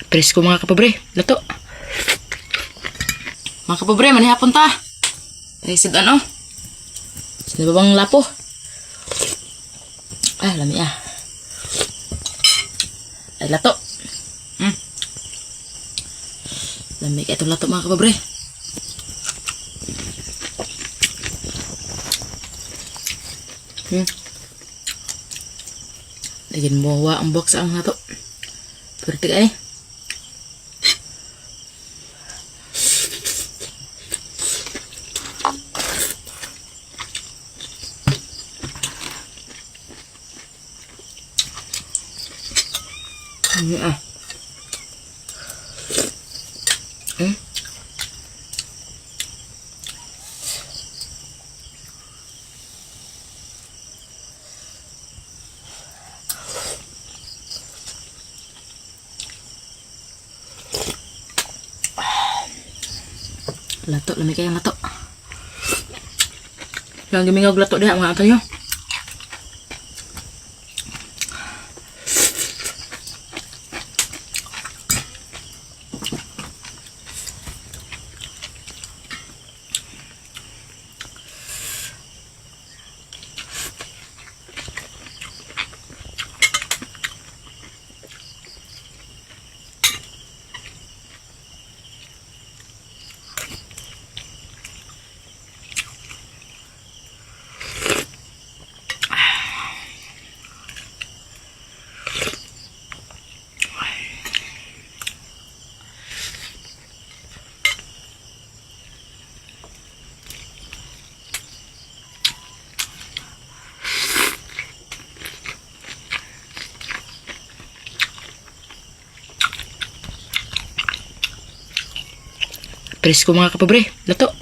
Presko, mga kapobre. Lato. Mga kapobre, manihapon ta. Ay, sid ano? Sino ba bang lapo? Ah, lami ah. Ay, lato. Lami kay itong lato, mga kapobre. Lagyan mo wa ang box ang lato. Perfect ay. Ah. Lato, lami kayang lato. Yang gimingog lato diha, mga antonyo. Presko, mga kapobre. Lato.